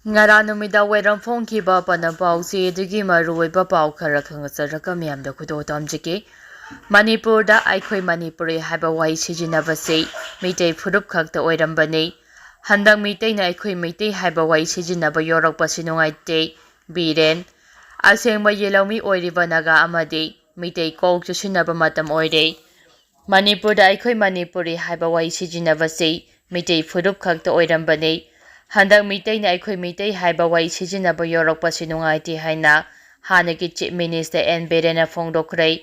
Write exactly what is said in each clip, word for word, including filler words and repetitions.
ꯉꯔꯥꯡ ꯅꯨꯃꯤꯗꯥꯡ ꯋꯥꯏꯔꯝ ꯐꯣꯡꯈꯤꯕ ꯄꯅ ꯄꯥꯎꯆꯦ ꯑꯗꯨꯒꯤ ꯃꯔꯨꯑꯣꯏꯕ ꯄꯥꯎ ꯈꯔ ꯈꯪꯖꯔꯒ ꯃꯤꯌꯥꯝꯗ ꯈꯨꯗꯣꯜ ꯇꯝꯖꯒꯦ꯫ ꯃꯅꯤꯄꯨꯔꯗ "ꯑꯩꯈꯣꯏ ꯃꯅꯤꯄꯨꯔꯤ" ꯍꯥꯏꯕ ꯋꯥꯍꯩ ꯁꯤꯖꯤꯟꯅꯕꯁꯤ ꯃꯤꯇꯩ ꯐꯨꯔꯨꯞ ꯈꯛꯇ ꯑꯣꯏꯔꯝꯕꯅꯤ꯫ ꯍꯟꯗꯛ ꯃꯤꯇꯩꯅ "ꯑꯩꯈꯣꯏ ꯃꯩꯇꯩ" ꯍꯥꯏꯕ ꯋꯥꯍꯩ ꯁꯤꯖꯤꯟꯅꯕ ꯌꯥꯎꯔꯛꯄꯁꯤ ꯅꯨꯡꯉꯥꯏꯇꯦ꯫ ꯕꯤꯔꯦꯟ꯫ ꯑꯁꯦꯡꯕ ꯌꯦꯜꯍꯧꯃꯤ ꯑꯣꯏꯔꯤꯕ ꯅꯥꯒꯥ ꯑꯃꯗꯤ ꯃꯤꯇꯩ ꯀꯣꯛ ꯆꯨꯁꯤꯟꯅꯕ ꯃꯇꯝ ꯑꯣꯏꯔꯦ꯫ ꯃꯅꯤꯄꯨꯔꯗ "ꯑꯩꯈꯣꯏ ꯃꯅꯤꯄꯨꯔꯤ" ꯍꯥꯏꯕ ꯋꯥꯍꯩ ꯁꯤꯖꯤꯟꯅꯕꯁꯤ ꯃꯤꯇꯩ ꯐꯨꯔꯨꯞ ꯈꯛꯇ ꯑꯣꯏꯔꯝꯕꯅꯤ꯫ ꯍꯟꯗꯛ ꯃꯤꯇꯩꯅ "ꯑꯩꯈꯣꯏ ꯃꯤꯇꯩ" ꯍꯥꯏꯕ ꯋꯥꯍꯩ ꯁꯤꯖꯤꯟꯅꯕ ꯌꯥꯎꯔꯛꯄꯁꯤ ꯅꯨꯡꯉꯥꯏꯇꯦ ꯍꯥꯏꯅ ꯍꯥꯟꯅꯒꯤ Chief Minister ꯑꯦꯟ ꯕꯤꯔꯦꯟꯅ ꯐꯣꯡꯗꯣꯛꯈ꯭ꯔꯦ꯫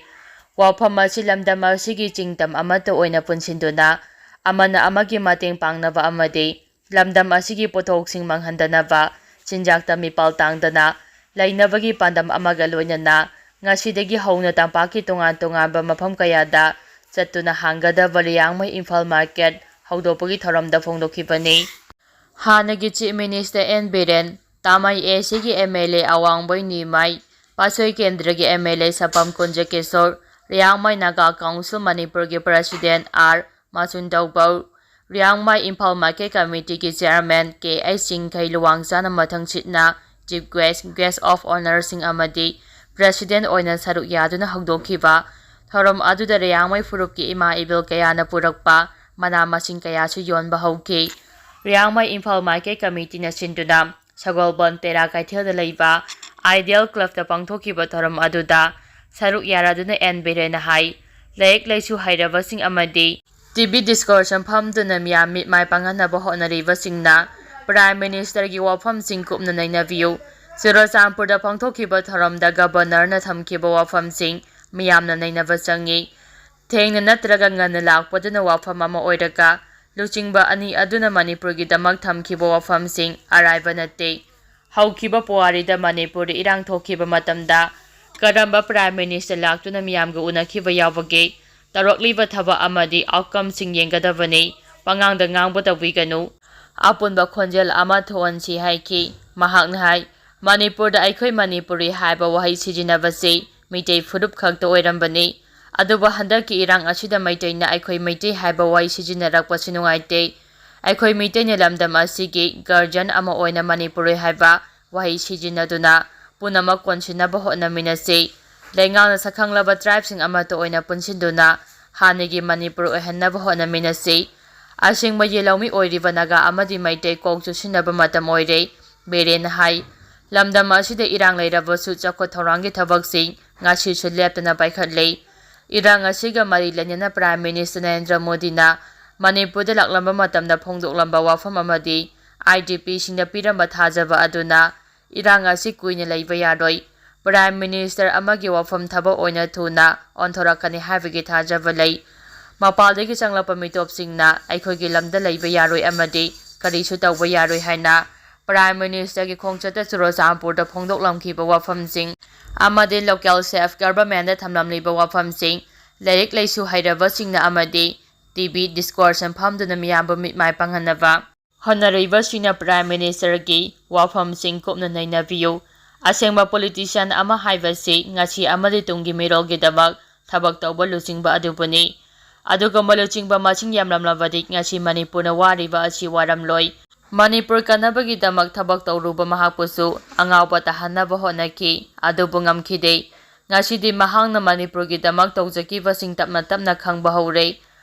ꯋꯥꯐꯝ ꯑꯁꯤ ꯂꯝꯗꯝ ꯑꯁꯤꯒꯤ ꯆꯤꯡꯗꯝ ꯑꯃꯠꯇ ꯑꯣꯏꯅ ꯄꯨꯟꯁꯤꯟꯗꯨꯅ ꯑꯃꯅ ꯑꯃꯒꯤ ꯃꯇꯦꯡ ꯄꯥꯡꯅꯕ ꯑꯃꯗꯤ ꯂꯝꯗꯝ ꯑꯁꯤꯒꯤ ꯄꯣꯠꯊꯣꯛꯁꯤꯡ ꯃꯥꯡꯍꯟꯗꯅꯕ ꯆꯤꯟꯖꯥꯛꯇ ꯃꯤꯄꯥꯜ ꯇꯥꯡꯗꯅ ꯂꯩꯅꯕꯒꯤ ꯄꯥꯟꯗꯝ ꯑꯃꯒ ꯂꯣꯏꯅꯅ ꯉꯁꯤꯗꯒꯤ ꯍꯧꯅ ꯇꯝꯄꯥꯛꯀꯤ ꯇꯣꯉꯥꯟ ꯇꯣꯉꯥꯟꯕ ꯃꯐꯝ ꯀꯌꯥꯗ ꯆꯠꯇꯨꯅ ꯍꯥꯡꯒꯗꯕ ꯂꯤꯌꯥꯡꯃꯩ ꯏꯝꯐꯥꯜ ꯃꯥꯔꯀꯦꯠ ꯍꯧꯗꯣꯛꯄꯒꯤ ꯊꯧꯔꯝꯗ ꯐꯣꯡꯗꯣꯛꯈꯤꯕꯅꯤ꯫ ꯍꯥꯟꯅꯒꯤ Chief Minister N Biren, Tamei A ꯁꯤꯒꯤ M L A Awangboi Nimei, Patsoi ꯀꯦꯟꯗ꯭ꯔꯒꯤ M L A Sapam Kunjakishor, Liangmai Naga council ꯃꯅꯤꯄꯨꯔꯒꯤ president R Masun Taobou, Liangmai Imphal market ꯀꯃꯤꯇꯤꯒꯤ ꯆꯤꯌꯔꯃꯦꯟ ꯀꯦ ꯑꯩꯆ ꯆꯤꯡꯈꯩ ꯂꯨꯋꯥꯡꯖꯥꯅ ꯃꯊꯪꯁꯤꯠꯅ Chief Guest, Guest of Honourꯁꯤꯡ ꯑꯃꯗꯤ ꯄ꯭ꯔꯁꯤꯗꯦꯟ ꯑꯣꯏꯅ ꯁꯔꯨꯛ ꯌꯥꯗꯨꯅ ꯍꯧꯗꯣꯛꯈꯤꯕ ꯊꯧꯔꯝ ꯑꯗꯨꯗ ꯂꯤꯌꯥꯡꯃꯩ ꯐꯨꯔꯨꯞꯀꯤ ꯏꯃꯥ ꯏꯕꯦꯜ ꯀꯌꯥꯅ ꯄꯨꯔꯛꯄ ꯃꯅꯥ ꯃꯁꯤꯡ ꯀꯌꯥꯁꯨ ꯌꯣꯟꯕ ꯍꯧꯈꯤ꯫ ꯂꯤꯌꯥꯡꯃꯩ ꯏꯝꯐꯥꯜ ꯃꯥꯔꯀꯦꯠ ꯀꯃꯤꯇꯤꯅ ꯁꯤꯟꯗꯨꯅ ꯁꯒꯣꯜꯕꯟ ꯇꯦꯔꯥ ꯀꯩꯊꯦꯜꯗ ꯂꯩꯕ ꯑꯥꯏꯗꯤꯌꯦꯜ ꯀ꯭ꯂꯕꯇ ꯄꯥꯡꯊꯣꯛꯈꯤꯕ ꯊꯧꯔꯝ ꯑꯗꯨꯗ ꯁꯔꯨꯛ ꯌꯥꯔꯗꯨꯅ ꯑꯦꯟ ꯕꯤꯔꯦꯟꯅ ꯍꯥꯏ, ꯂꯥꯏꯔꯤꯛ ꯂꯥꯏꯁꯨ ꯍꯩꯔꯕꯁꯤꯡ ꯑꯃꯗꯤ ꯇꯤ ꯚꯤ ꯗꯤꯁꯀꯣꯔꯁꯟ ꯐꯝꯗꯨꯅ ꯃꯤꯌꯥꯝ ꯃꯤꯠ ꯃꯥꯏ ꯄꯥꯡꯍꯟꯅꯕ ꯍꯣꯠꯅꯔꯤꯕꯁꯤꯡꯅ ꯄ꯭ꯔꯥꯏꯝ ꯃꯤꯅꯤꯁꯇꯔꯒꯤ ꯋꯥꯐꯝꯁꯤꯡ ꯀꯨꯞꯅ ꯅꯩꯅꯕꯤꯌꯨ꯫ ꯆꯨꯔꯆꯥꯟꯄꯨꯔꯗ ꯄꯥꯡꯊꯣꯛꯈꯤꯕ ꯊꯧꯔꯝꯗ ꯒꯕꯔꯅꯔꯅ ꯊꯝꯈꯤꯕ ꯋꯥꯐꯝꯁꯤꯡ ꯃꯤꯌꯥꯝꯅ ꯅꯩꯅꯕ ꯆꯪꯏ꯫ ꯊꯦꯡꯅ ꯅꯠꯇ꯭ꯔꯒ ꯉꯟꯅ ꯂꯥꯛꯄꯗꯨꯅ ꯋꯥꯐꯝ ꯑꯃ ꯑꯣꯏꯔꯒ, ꯂꯨꯆꯤꯡꯕ ꯑꯅꯤ ꯑꯗꯨꯅ ꯃꯅꯤꯄꯨꯔꯒꯤꯗꯃꯛ ꯊꯝꯈꯤꯕ ꯋꯥꯐꯝꯁꯤꯡ ꯑꯔꯥꯏꯕ ꯅꯠꯇꯦ꯫ ꯍꯧꯈꯤꯕ ꯄꯨꯋꯥꯔꯤꯗ ꯃꯅꯤꯄꯨꯔꯗ ꯏꯔꯥꯡ ꯊꯣꯛꯈꯤꯕ ꯃꯇꯝꯗ ꯀꯔꯝꯕ ꯄ꯭ꯔꯥꯏꯝ ꯃꯤꯅꯤꯁꯇꯔ ꯂꯥꯛꯇꯨꯅ ꯃꯤꯌꯥꯝꯒ ꯎꯅꯈꯤꯕ ꯌꯥꯎꯕꯒꯦ? ꯇꯧꯔꯛꯂꯤꯕ ꯊꯕꯛ ꯑꯃꯗꯤ ꯑꯥꯎꯠꯀꯝꯁꯤꯡ ꯌꯦꯡꯒꯗꯕꯅꯤ꯫ ꯄꯉꯥꯡꯗ ꯉꯥꯡꯕ ꯇꯧꯕꯤꯒꯅꯨ꯫ ꯑꯄꯨꯟꯕ ꯈꯣꯟꯖꯦꯜ ꯑꯃ ꯊꯣꯛꯍꯟꯁꯤ ꯍꯥꯏꯈꯤ꯫ ꯃꯍꯥꯛꯅ ꯍꯥꯏ, ꯃꯅꯤꯄꯨꯔꯗ "ꯑꯩꯈꯣꯏ ꯃꯅꯤꯄꯨꯔꯤ" ꯍꯥꯏꯕ ꯋꯥꯍꯩ ꯁꯤꯖꯤꯟꯅꯕꯁꯤ ꯃꯤꯇꯩ ꯐꯨꯔꯨꯞ ꯈꯛꯇ ꯑꯣꯏꯔꯝꯕꯅꯤ꯫ ꯑꯗꯨꯕꯨ ꯍꯟꯗꯛꯀꯤ ꯏꯔꯥꯡ ꯑꯁꯤꯗ ꯃꯩꯇꯩꯅ "ꯑꯩꯈꯣꯏ ꯃꯩꯇꯩ" ꯍꯥꯏꯕ ꯋꯥꯍꯩ ꯁꯤꯖꯤꯟꯅꯔꯛꯄꯁꯤ ꯅꯨꯡꯉꯥꯏꯇꯦ꯫ ꯑꯩꯈꯣꯏ ꯃꯤꯇꯩꯅ ꯂꯝꯗꯝ ꯑꯁꯤꯒꯤ guardian ꯑꯃ ꯑꯣꯏꯅ ꯃꯅꯤꯄꯨꯔꯤ ꯍꯥꯏꯕ ꯋꯥꯍꯩ ꯁꯤꯖꯤꯟꯅꯗꯨꯅ ꯄꯨꯝꯅꯃꯛ ꯀꯣꯟꯁꯤꯟꯅꯕ ꯍꯣꯠꯅꯃꯤꯟꯅꯁꯤ꯫ ꯂꯩꯉꯥꯛꯅ ꯁꯛꯈꯪꯂꯕ tribeꯁꯤꯡ ꯑꯃꯠꯇ ꯑꯣꯏꯅ ꯄꯨꯟꯁꯤꯟꯗꯨꯅ ꯍꯥꯟꯅꯒꯤ ꯃꯅꯤꯄꯨꯔ ꯑꯣꯏꯍꯟꯅꯕ ꯍꯣꯠꯅꯃꯤꯟꯅꯁꯤ꯫ ꯑꯁꯦꯡꯕ ꯌꯦꯜꯍꯧꯃꯤ ꯑꯣꯏꯔꯤꯕ ꯅꯥꯒꯥ ꯑꯃꯗꯤ ꯃꯩꯇꯩ ꯀꯣꯛ ꯆꯨꯁꯤꯟꯅꯕ ꯃꯇꯝ ꯑꯣꯏꯔꯦ, ꯕꯤꯔꯦꯟꯅ ꯍꯥꯏ꯫ ꯂꯝꯗꯝ ꯑꯁꯤꯗ ꯏꯔꯥꯡ ꯂꯩꯔꯕꯁꯨ ꯆꯥꯎꯈꯠ ꯊꯧꯔꯥꯡꯒꯤ ꯊꯕꯛꯁꯤꯡ ꯉꯁꯤꯁꯨ ꯂꯦꯞꯇꯅ ꯄꯥꯏꯈꯠꯂꯤ꯫ ꯏꯔꯥꯡ ꯑꯁꯤꯒ ꯃꯔꯤ ꯂꯩꯅꯅ Prime Minister ꯅꯔꯦꯟꯗ꯭ꯔ ꯃꯣꯗꯤꯅ ꯃꯅꯤꯄꯨꯔꯗ ꯂꯥꯛꯂꯝꯕ ꯃꯇꯝꯗ ꯐꯣꯡꯗꯣꯛꯂꯝꯕ ꯋꯥꯐꯝ ꯑꯃꯗꯤ IDPꯁꯤꯡꯗ ꯄꯤꯔꯝꯕ ꯊꯥꯖꯕ ꯑꯗꯨꯅ ꯏꯔꯥꯡ ꯑꯁꯤ ꯀꯨꯏꯅ ꯂꯩꯕ ꯌꯥꯔꯣꯏ꯫ Prime Minister ꯑꯃꯒꯤ ꯋꯥꯐꯝ ꯊꯕꯛ ꯑꯣꯏꯅ ꯊꯨꯅ ꯑꯣꯟꯊꯣꯔꯛꯀꯅꯤ ꯍꯥꯏꯕꯒꯤ ꯊꯥꯖꯕ ꯂꯩ꯫ ꯃꯄꯥꯜꯗꯒꯤ ꯆꯪꯂꯛꯄ ꯃꯤꯇꯣꯞꯁꯤꯡꯅ ꯑꯩꯈꯣꯏꯒꯤ ꯂꯝꯗ ꯂꯩꯕ ꯌꯥꯔꯣꯏ ꯑꯃꯗꯤ ꯀꯔꯤꯁꯨ ꯇꯧꯕ ꯌꯥꯔꯣꯏ ꯍꯥꯏꯅ Prime Ministerꯒꯤ ꯈꯣꯡꯆꯠꯇ ꯆꯨꯔꯆꯥꯟꯄꯨꯔꯗ ꯐꯣꯡꯗꯣꯛꯂꯝꯈꯤꯕ ꯋꯥꯐꯝꯁꯤꯡ ꯑꯃꯗꯤ local self governmentꯗ ꯊꯝꯂꯝꯂꯤꯕ ꯋꯥꯐꯝꯁꯤꯡ, ꯂꯥꯏꯔꯤꯛ ꯂꯥꯏꯁꯨ ꯍꯩꯔꯕꯁꯤꯡꯅ ꯑꯃꯗꯤ TV discussion ꯐꯝꯗꯨꯅ ꯃꯤꯌꯥꯝꯕꯨ ꯃꯤꯠ ꯃꯥꯏ ꯄꯥꯡꯍꯟꯅꯕ ꯍꯣꯠꯅꯔꯤꯕꯁꯤꯡꯅ Prime Ministerꯒꯤ ꯋꯥꯐꯝꯁꯤꯡ ꯀꯨꯞꯅ ꯅꯩꯅꯕꯤꯌꯨ꯫ ꯑꯁꯦꯡꯕ politician ꯑꯃ ꯍꯥꯏꯕꯁꯤ ꯉꯁꯤ ꯑꯃꯗꯤ ꯇꯨꯡꯒꯤ ꯃꯤꯔꯣꯜꯒꯤꯗꯃꯛ ꯊꯕꯛ ꯇꯧꯕ ꯂꯨꯆꯤꯡꯕ ꯑꯗꯨꯕꯨꯅꯤ꯫ ꯑꯗꯨꯒꯨꯝꯕ ꯂꯨꯆꯤꯡꯕ ꯃꯁꯤꯡ ꯌꯥꯝꯂꯝꯂꯕꯗꯤ ꯉꯁꯤ ꯃꯅꯤꯄꯨꯔꯅ ꯋꯥꯔꯤꯕ ꯑꯁꯤ ꯋꯥꯔꯝꯂꯣꯏ꯫ ꯃꯅꯤꯄꯨꯔ ꯀꯟꯅꯕꯒꯤꯗꯃꯛ ꯊꯕꯛ ꯇꯧꯔꯨꯕ ꯃꯍꯥꯛꯄꯨꯁꯨ ꯑꯉꯥꯎꯕ ꯇꯥꯍꯟꯅꯕ ꯍꯣꯠꯅꯈꯤ, ꯑꯗꯨꯕꯨ ꯉꯝꯈꯤꯗꯦ꯫ ꯉꯁꯤꯗꯤ ꯃꯍꯥꯛꯅ ꯃꯅꯤꯄꯨꯔꯒꯤꯗꯃꯛ ꯇꯧꯖꯈꯤꯕꯁꯤꯡ ꯇꯞꯅ ꯇꯞꯅ ꯈꯪꯕ ꯍꯧꯔꯦ꯫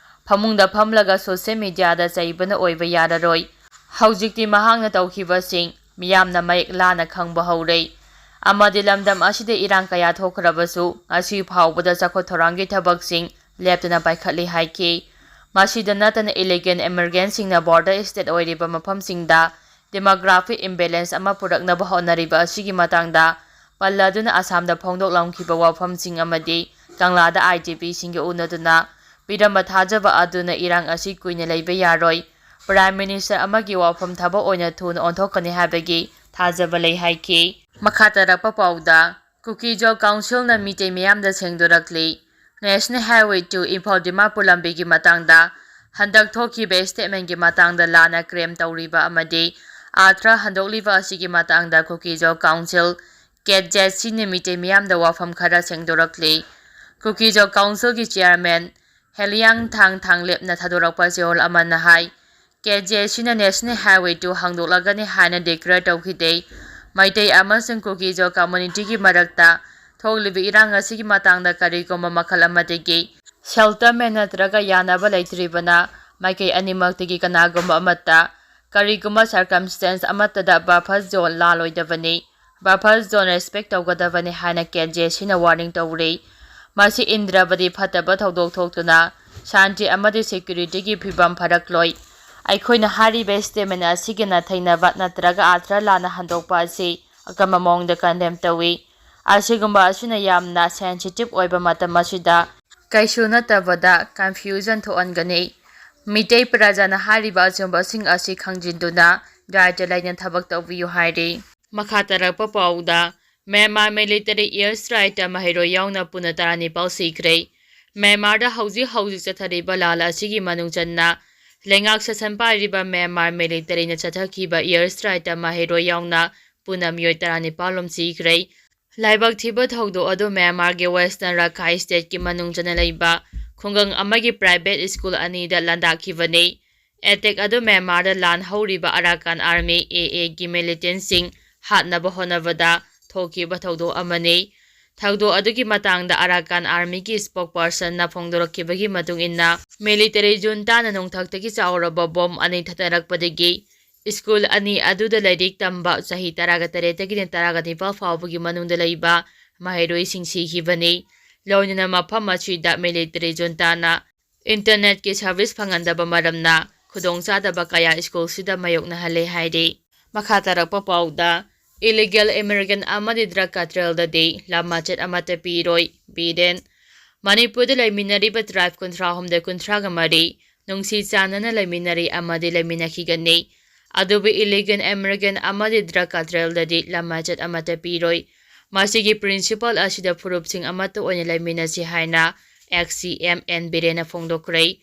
ꯐꯃꯨꯡꯗ ꯐꯝꯂꯒ social mediaꯗ ꯆꯩꯕꯅ ꯑꯣꯏꯕ ꯌꯥꯔꯔꯣꯏ꯫ ꯍꯧꯖꯤꯛꯇꯤ ꯃꯍꯥꯛꯅ ꯇꯧꯈꯤꯕꯁꯤꯡ ꯃꯤꯌꯥꯝꯅ ꯃꯌꯦꯛ ꯂꯥꯅ ꯈꯪꯕ ꯍꯧꯔꯦ꯫ ꯑꯃꯗꯤ ꯂꯝꯗꯝ ꯑꯁꯤꯗ ꯏꯔꯥꯡ ꯀꯌꯥ ꯊꯣꯛꯈ꯭ꯔꯕꯁꯨ ꯉꯁꯤ ꯐꯥꯎꯕꯗ ꯆꯥꯎꯈꯠ ꯊꯧꯔꯥꯡꯒꯤ ꯊꯕꯛꯁꯤꯡ ꯂꯦꯞꯇꯅ ꯄꯥꯏꯈꯠꯂꯤ ꯍꯥꯏꯈꯤ꯫ ꯃꯁꯤꯗ ꯅꯠꯇꯅ illegal immigrantꯁꯤꯡꯅ border state ꯑꯣꯏꯔꯤꯕ ꯃꯐꯝꯁꯤꯡꯗ demographic imbalance ꯑꯃ ꯄꯨꯔꯛꯅꯕ ꯍꯣꯠꯅꯔꯤꯕ ꯑꯁꯤꯒꯤ ꯃꯇꯥꯡꯗ ꯄꯜꯂꯗꯨꯅ ꯑꯁꯥꯝꯗ ꯐꯣꯡꯗꯣꯛꯂꯝꯈꯤꯕ ꯋꯥꯐꯝꯁꯤꯡ ꯑꯃꯗꯤ ꯀꯪꯂꯥꯗ IDPꯁꯤꯡꯒ ꯎꯅꯗꯨꯅ ꯄꯤꯔꯝꯕ ꯊꯥꯖꯕ ꯑꯗꯨꯅ ꯏꯔꯥꯡ ꯑꯁꯤ ꯀꯨꯏꯅ ꯂꯩꯕ ꯌꯥꯔꯣꯏ꯫ Prime Minister ꯑꯃꯒꯤ ꯋꯥꯐꯝ ꯊꯕꯛ ꯑꯣꯏꯅ ꯊꯨꯅ ꯑꯣꯟꯊꯣꯛꯀꯅꯤ ꯍꯥꯏꯕꯒꯤ ꯊꯥꯖꯕ ꯂꯩ ꯍꯥꯏꯈꯤ꯫ ꯃꯈꯥ ꯇꯥꯔꯛꯄ ꯄꯥꯎꯗ, ꯀꯨꯀꯤꯖꯣ Councilꯅ ꯃꯤꯇꯩ ꯃꯤꯌꯥꯝꯗ ꯁꯦꯡꯗꯣꯔꯛꯂꯤ꯫ National Highway two Imphal Dimapur ꯂꯝꯕꯤꯒꯤ ꯃꯇꯥꯡꯗ ꯍꯟꯗꯛ ꯊꯣꯛꯈꯤꯕ statementꯀꯤ ꯃꯇꯥꯡꯗ ꯂꯥꯟꯅ claim ꯇꯧꯔꯤꯕ ꯑꯃꯗꯤ ꯑꯥꯔꯊ ꯍꯟꯗꯣꯛꯂꯤꯕ ꯑꯁꯤꯒꯤ ꯃꯇꯥꯡꯗ ꯀꯨꯀꯤꯖꯣ Council, ꯀꯦꯠ ꯖꯦꯠꯁꯤꯅ ꯃꯤꯇꯩ ꯃꯤꯌꯥꯝꯗ ꯋꯥꯐꯝ ꯈꯔ ꯁꯦꯡꯗꯣꯔꯛꯂꯤ꯫ ꯀꯨꯀꯤꯖꯣ Councilꯒꯤ chairman ꯍꯦꯂꯤꯌꯥꯡꯊꯥꯡ ꯊꯥꯡꯂꯦꯞꯅ ꯊꯥꯗꯣꯔꯛꯄ ꯆꯦꯔꯣꯜ ꯑꯃꯅ ꯍꯥꯏ, ꯀꯦ ꯖꯦ ꯑꯦꯁ ꯁꯤꯅ National Highway two ꯍꯥꯡꯗꯣꯛꯂꯒꯅꯤ ꯍꯥꯏꯅ declare ꯇꯧꯈꯤꯗꯦ꯫ ꯃꯩꯇꯩ ꯑꯃꯁꯨꯡ ꯀꯨꯀꯤꯖꯣ community ꯒꯤ ꯃꯔꯛꯇ ꯊꯣꯛꯂꯤꯕ ꯏꯔꯥꯡ ꯑꯁꯤꯒꯤ ꯃꯇꯥꯡꯗ ꯀꯔꯤꯒꯨꯝꯕ ꯃꯈꯜ ꯑꯃꯗꯒꯤ settlement ꯅꯠꯇ꯭ꯔꯒ ꯌꯥꯅꯕ ꯂꯩꯇ꯭ꯔꯤꯕꯅ, ꯃꯥꯏꯀꯩ ꯑꯅꯤꯃꯛꯇꯒꯤ ꯀꯅꯥꯒꯨꯝꯕ ꯑꯃꯠꯇ ꯀꯔꯤꯒꯨꯝꯕ circumstance ꯑꯃꯠꯇꯗ buffer zone ꯂꯥꯜꯂꯣꯏꯗꯕꯅꯤ꯫ Buffer zone respect ꯇꯧꯒꯗꯕꯅꯤ ꯍꯥꯏꯅ ꯀꯦ ꯖꯦ ꯑꯦꯁ ꯁꯤꯅ warning ꯇꯧꯔꯤ꯫ ꯃꯁꯤ ꯏꯟꯗ꯭ꯔꯕꯗꯤ ꯐꯠꯇꯕ ꯊꯧꯗꯣꯛ ꯊꯣꯛꯇꯨꯅ ꯁꯥꯟꯇꯤ ꯑꯃꯗꯤ security ꯒꯤ ꯐꯤꯕꯝ ꯐꯔꯛꯂꯣꯏ꯫ ꯑꯩꯈꯣꯏꯅ ꯍꯥꯏꯔꯤꯕ statement ꯑꯁꯤꯒꯤ ꯅꯥꯊꯩꯅꯕ ꯅꯠꯇ꯭ꯔꯒ ꯑꯥꯔꯊ ꯂꯥꯟꯅ ꯍꯟꯗꯣꯛꯄ ꯑꯁꯤ ꯑꯀꯟꯕ ꯃꯑꯣꯡꯗ condemn ꯇꯧꯏ꯫ ꯑꯁꯤꯒꯨꯝꯕ ꯑꯁꯤꯅ ꯌꯥꯝꯅ sensitive ꯑꯣꯏꯕ ꯃꯇꯝ ꯑꯁꯤꯗ ꯀꯩꯁꯨ ꯅꯠꯇꯕꯗ confusion ꯊꯣꯛꯍꯟꯒꯅꯤ꯫ ꯃꯤꯇꯩ ꯄ꯭ꯔꯖꯥꯅ ꯍꯥꯏꯔꯤꯕ ꯑꯆꯨꯝꯕꯁꯤꯡ ꯑꯁꯤ ꯈꯪꯖꯤꯟꯗꯨꯅ ꯗꯥꯏꯇ ꯂꯩꯅ ꯊꯕꯛ ꯇꯧꯕꯤꯌꯨ ꯍꯥꯏꯔꯤ꯫ ꯃꯈꯥ ꯇꯥꯔꯛꯄ ꯄꯥꯎꯗ, ꯃ꯭ꯌꯥꯟꯃꯥꯔ military air strike ꯇ ꯃꯍꯩꯔꯣꯏ ꯌꯥꯎꯅ ꯄꯨꯟꯅ ꯇꯔꯥꯅꯤꯄꯥꯜ ꯁꯤꯈ꯭ꯔꯦ꯫ ꯃ꯭ꯌꯥꯟꯃꯥꯔꯗ ꯍꯧꯖꯤꯛ ꯍꯧꯖꯤꯛ ꯆꯠꯊꯔꯤꯕ ꯂꯥꯟ ꯑꯁꯤꯒꯤ ꯃꯅꯨꯡ ꯆꯟꯅ ꯂꯩꯉꯥꯛ ꯁꯥꯁꯟ ꯄꯥꯏꯔꯤꯕ ꯃ꯭ꯌꯥꯟꯃꯥꯔ military ꯅ ꯆꯠꯊꯈꯤꯕ air strike ꯇ ꯃꯍꯩꯔꯣꯏ ꯌꯥꯎꯅ ꯄꯨꯟꯅ ꯃꯤꯑꯣꯏ ꯇꯔꯥꯅꯤꯄꯥꯜ ꯂꯣꯝ ꯁꯤꯈ꯭ꯔꯦ꯫ ꯂꯥꯏꯕꯛ ꯊꯤꯕ ꯊꯧꯗꯣꯛ ꯑꯗꯨ ꯃ꯭ꯌꯥꯟꯃꯥꯔꯒꯤ Western Rakhine State ꯀꯤ ꯃꯅꯨꯡ ꯆꯟꯅ ꯂꯩꯕ ꯈꯨꯡꯒꯪ ꯑꯃꯒꯤ private school ꯑꯅꯤꯗ ꯂꯥꯟꯗꯥꯈꯤꯕꯅꯤ꯫ Attack ꯑꯗꯨ ꯃ꯭ꯌꯥꯟꯃꯥꯔꯗ ꯂꯥꯟ ꯍꯧꯔꯤꯕ Arakan Army, A A ꯒꯤ militant ꯁꯤꯡ ꯍꯥꯠꯅꯕ ꯍꯣꯠꯅꯕꯗ ꯊꯣꯛꯈꯤꯕ ꯊꯧꯗꯣꯛ ꯑꯃꯅꯤ꯫ ꯊꯧꯗꯣꯛ ꯑꯗꯨꯒꯤ ꯃꯇꯥꯡꯗ Arakan Army ꯒꯤ spokesperson ꯅ ꯐꯣꯡꯗꯣꯔꯛꯈꯤꯕꯒꯤ ꯃꯇꯨꯡ ꯏꯟꯅ, military junta ꯅ ꯅꯣꯡꯊꯛꯇꯒꯤ ꯆꯥꯎꯔꯕ bomb ꯑꯅꯤ ꯊꯥꯗꯔꯛꯄꯗꯒꯤ school ꯑꯅꯤ ꯑꯗꯨꯗ ꯂꯥꯏꯔꯤꯛ ꯇꯝꯕ ꯆꯍꯤ ꯇꯔꯥꯒ ꯇꯔꯦꯠꯇꯒꯤꯅ ꯇꯔꯥꯒ ꯅꯤꯄꯥꯜ ꯐꯥꯎꯕꯒꯤ ꯃꯅꯨꯡꯗ ꯂꯩꯕ ꯃꯍꯩꯔꯣꯏꯁꯤꯡ ꯁꯤꯈꯤꯕꯅꯤ꯫ ꯂꯣꯏꯅꯅ ꯃꯐꯝ ꯑꯁꯤꯗ military junta ꯅ internet ꯀꯤ service ꯐꯪꯍꯟꯗꯕ ꯃꯔꯝꯅ ꯈꯨꯗꯣꯡꯆꯥꯗꯕ ꯀꯌꯥ school ꯁꯤꯗ ꯃꯥꯌꯣꯛꯅꯍꯜꯂꯦ ꯍꯥꯏꯔꯤ꯫ ꯃꯈꯥ ꯇꯥꯔꯛꯄ ꯄꯥꯎꯗ, illegal immigrant ꯑꯃꯗꯤ drug cartel ꯗꯗꯤ ꯂꯝ ꯃꯆꯦꯠ ꯑꯃꯠꯇ ꯄꯤꯔꯣꯏ, ꯕꯤꯔꯦꯟ꯫ ꯃꯅꯤꯄꯨꯔꯗ ꯂꯩꯃꯤꯟꯅꯔꯤꯕ tribe ꯀꯨꯟꯊ꯭ꯔꯥ ꯍꯨꯝꯗꯣꯏ, ꯀꯨꯟꯊ꯭ꯔꯥꯒ ꯃꯔꯤ ꯅꯨꯡꯁꯤ ꯆꯥꯟꯅꯅ ꯂꯩꯃꯤꯟꯅꯔꯤ ꯑꯃꯗꯤ ꯂꯩꯃꯤꯟꯅꯈꯤꯒꯅꯤ꯫ ꯑꯗꯨꯕꯨ illegal immigrant ꯑꯃꯗꯤ drug cartel ꯗꯗꯤ ꯂꯝ ꯃꯆꯦꯠ ꯑꯃꯠꯇ ꯄꯤꯔꯣꯏ꯫ ꯃꯁꯤꯒꯤ principle ꯑꯁꯤꯗ ꯐꯨꯔꯨꯞꯁꯤꯡ ꯑꯃꯠꯇ ꯑꯣꯏꯅ ꯂꯩꯃꯤꯟꯅꯁꯤ ꯍꯥꯏꯅ ex C M N ꯕꯤꯔꯦꯟꯅ ꯐꯣꯡꯗꯣꯛꯈ꯭ꯔꯦ꯫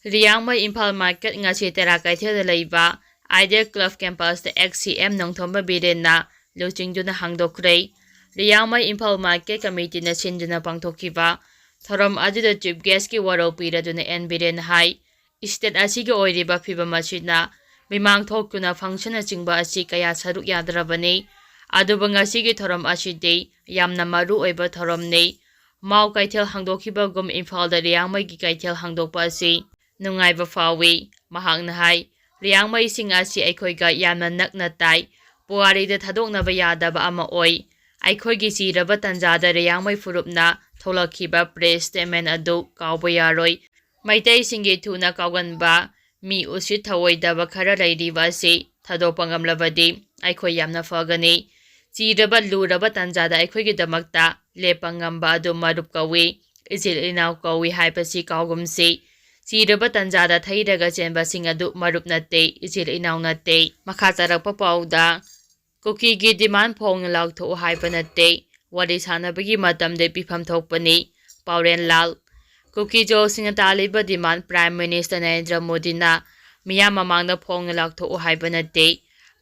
Liangmai Imphal market ꯉꯁꯤ ꯇꯦꯔꯥ ꯀꯩꯊꯦꯜꯗ ꯂꯩꯕ Idea Club campus ꯇ ex C M ꯅꯣꯡꯊꯣꯝꯕ ꯕꯤꯔꯦꯟꯅ ꯂꯨꯆꯤꯡꯗꯨꯅ ꯍꯥꯡꯗꯣꯛꯈ꯭ꯔꯦ꯫ ꯂꯤꯌꯥꯡꯃꯩ ꯏꯝꯐꯥꯜ market committee ꯅ ꯁꯤꯟꯗꯨꯅ ꯄꯥꯡꯊꯣꯛꯈꯤꯕ ꯊꯧꯔꯝ ꯑꯗꯨꯗ chief guest ꯀꯤ ꯋꯥꯔꯣꯜ ꯄꯤꯔꯗꯨꯅ N ꯕꯤꯔꯦꯟꯅ ꯍꯥꯏ, ꯏꯁꯇꯦꯠ ꯑꯁꯤꯒꯤ ꯑꯣꯏꯔꯤꯕ ꯐꯤꯕꯝ ꯑꯁꯤꯅ ꯃꯤꯃꯥꯡ ꯊꯣꯛꯇꯨꯅ ꯐꯪꯁꯟꯅꯆꯤꯡꯕ ꯑꯁꯤ ꯀꯌꯥ ꯁꯔꯨꯛ ꯌꯥꯗ꯭ꯔꯕꯅꯤ꯫ ꯑꯗꯨꯕꯨ ꯉꯁꯤꯒꯤ ꯊꯧꯔꯝ ꯑꯁꯤꯗꯤ ꯌꯥꯝꯅ ꯃꯔꯨ ꯑꯣꯏꯕ ꯊꯧꯔꯝꯅꯤ꯫ ꯃꯥꯎ ꯀꯩꯊꯦꯜ ꯍꯥꯡꯗꯣꯛꯈꯤꯕꯒꯨꯝ ꯏꯝꯐꯥꯜꯗ ꯂꯤꯌꯥꯡꯃꯩꯒꯤ ꯀꯩꯊꯦꯜ ꯍꯥꯡꯗꯣꯛꯄ ꯑꯁꯤ ꯅꯨꯡꯉꯥꯏꯕ ꯐꯥꯎꯏ꯫ ꯃꯍꯥꯛꯅ ꯍꯥꯏ, ꯂꯤꯌꯥꯡꯃꯩꯁꯤꯡ ꯑꯁꯤ ꯑꯩꯈꯣꯏꯒ ꯌꯥꯝꯅ ꯅꯛꯅ ꯇꯥꯏ꯫ ꯄꯨꯋꯥꯔꯤꯗ ꯊꯥꯗꯣꯛꯅꯕ ꯌꯥꯗꯕ ꯑꯃ ꯑꯣꯏ꯫ ꯑꯩꯈꯣꯏꯒꯤ ꯆꯤꯔꯕ ꯇꯥꯟꯖꯥꯗ ꯂꯤꯌꯥꯡꯃꯩ ꯐꯨꯔꯨꯞꯅ ꯊꯣꯛꯂꯛꯈꯤꯕ ꯄ꯭ꯔꯦꯁ ꯁ꯭ꯇꯦꯠꯃꯦꯟ ꯑꯗꯨ ꯀꯥꯎꯕ ꯌꯥꯔꯣꯏ꯫ ꯃꯩꯇꯩꯁꯤꯡꯒꯤ ꯊꯨꯅ ꯀꯥꯎꯒꯟꯕ, ꯃꯤ ꯎꯁꯤꯠ ꯊꯑꯣꯏꯗꯕ ꯈꯔ ꯂꯩꯔꯤꯕ ꯑꯁꯤ ꯊꯥꯗꯣꯛꯄ ꯉꯝꯂꯕꯗꯤ ꯑꯩꯈꯣꯏ ꯌꯥꯝꯅ ꯐꯒꯅꯤ꯫ ꯆꯤꯔꯕ ꯂꯨꯔꯕ ꯇꯥꯟꯖꯥꯗ ꯑꯩꯈꯣꯏꯒꯤꯗꯃꯛꯇ ꯂꯦꯞꯄ ꯉꯝꯕ ꯑꯗꯨ ꯃꯔꯨꯞ ꯀꯧꯏ, ꯏꯆꯤꯜ ꯏꯅꯥꯎ ꯀꯧꯏ ꯍꯥꯏꯕꯁꯤ ꯀꯥꯎꯒꯨꯝꯁꯤ꯫ ꯆꯤꯔꯕ ꯇꯥꯟꯖꯥꯗ ꯊꯩꯔꯒ ꯆꯦꯟꯕꯁꯤꯡ ꯑꯗꯨ ꯃꯔꯨꯞ ꯅꯠꯇꯦ, ꯏꯆꯤꯜ ꯏꯅꯥꯎ ꯅꯠꯇꯦ꯫ ꯃꯈꯥ ꯇꯥꯔꯛꯄ ꯄꯥꯎꯗ, ꯀꯨꯀꯤꯒꯤ ꯗꯤꯃꯥꯟ ꯐꯣꯡꯅ ꯂꯥꯎꯊꯣꯛꯎ ꯍꯥꯏꯕ ꯅꯠꯇꯦ, ꯋꯥꯔꯤ ꯁꯥꯟꯅꯕꯒꯤ ꯃꯇꯝꯗ ꯄꯤꯐꯝ ꯊꯣꯛꯄꯅꯤ꯫ ꯄꯥꯎꯔꯦꯟ ꯂꯥꯜ꯫ ꯀꯨꯀꯤ ꯖꯣꯁꯤꯡꯅ ꯇꯥꯜꯂꯤꯕ ꯗꯤꯃꯥꯟ ꯄ꯭ꯔꯥꯏꯝ ꯃꯤꯅꯤꯁꯇꯔ ꯅꯔꯦꯟꯗ꯭ꯔ ꯃꯣꯗꯤꯅ ꯃꯤꯌꯥꯝ ꯃꯃꯥꯡꯗ ꯐꯣꯡꯅ ꯂꯥꯎꯊꯣꯛꯎ ꯍꯥꯏꯕ ꯅꯠꯇꯦ꯫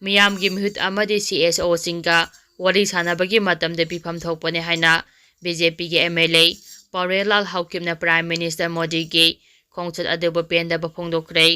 ꯃꯤꯌꯥꯝꯒꯤ ꯃꯤꯍꯨꯠ ꯑꯃꯗꯤ ꯁꯤ ꯑꯦꯁ ꯑꯣꯁꯤꯡꯒ ꯋꯥꯔꯤ ꯁꯥꯟꯅꯕꯒꯤ ꯃꯇꯝꯗ ꯄꯤꯐꯝ ꯊꯣꯛꯄꯅꯤ ꯍꯥꯏꯅ ꯕꯤ ꯖꯦ ꯄꯤꯒꯤ M L A Paolen Lal ꯍꯥꯎꯀꯤꯞꯅ ꯄ꯭ꯔꯥꯏꯝ ꯃꯤꯅꯤꯁꯇꯔ ꯃꯣꯗꯤꯒꯤ ꯈꯣꯡꯆꯠ ꯑꯗꯨꯕꯨ ꯄꯦꯟꯗꯕ ꯐꯣꯡꯗꯣꯛꯈ꯭ꯔꯦ꯫